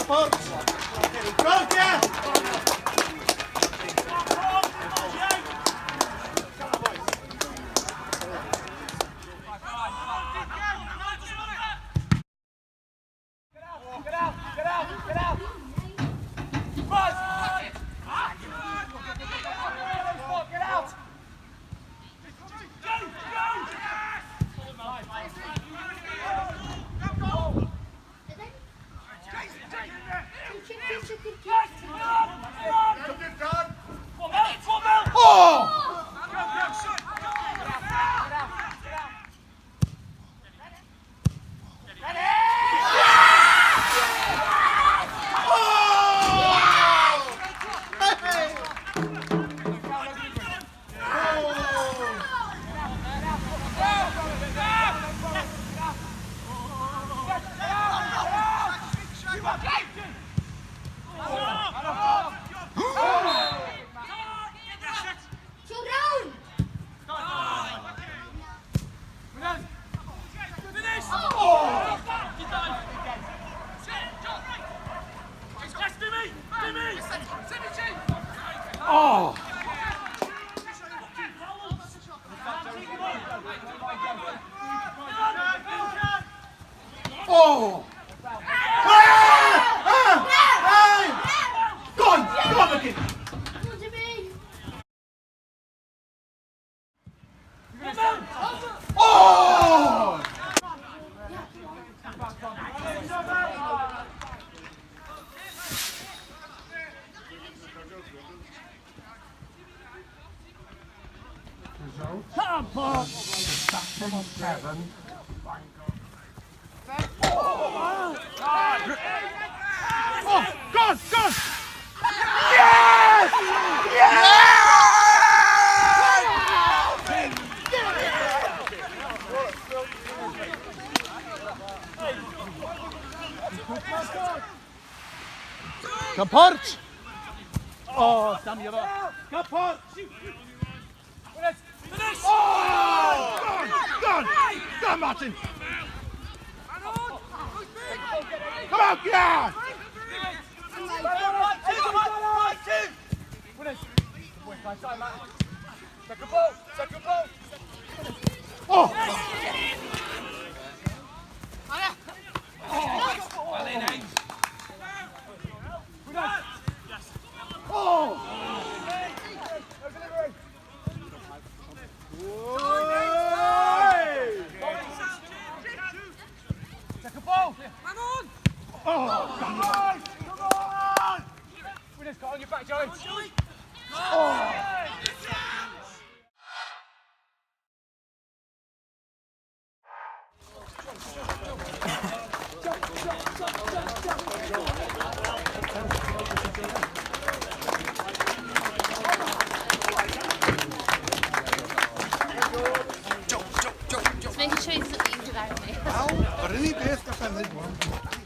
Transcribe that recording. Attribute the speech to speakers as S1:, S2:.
S1: Go, yeah!
S2: Get out! Get out! Get out! Buzz! Get out! Go! Go!
S1: Oh! Oh! Oh! Ah! Ah! Hey! Go on! Go on, Mickey! Oh!
S3: Result. Sutton 7.
S1: Oh! Go on! Go on! Yes! Yes! Camport! Oh, damn you. Camport! Oh! Go on! Go on! Go on, Martin! Come on, yeah!
S2: Second ball! Second ball!
S1: Oh! Oh!
S2: Second ball!
S1: Oh!
S2: Come on! Come on! Winners, got on your back, Joey!
S1: Oh!
S4: Just making sure he's not eating without me.
S1: Yr unig beth gallai ddweud.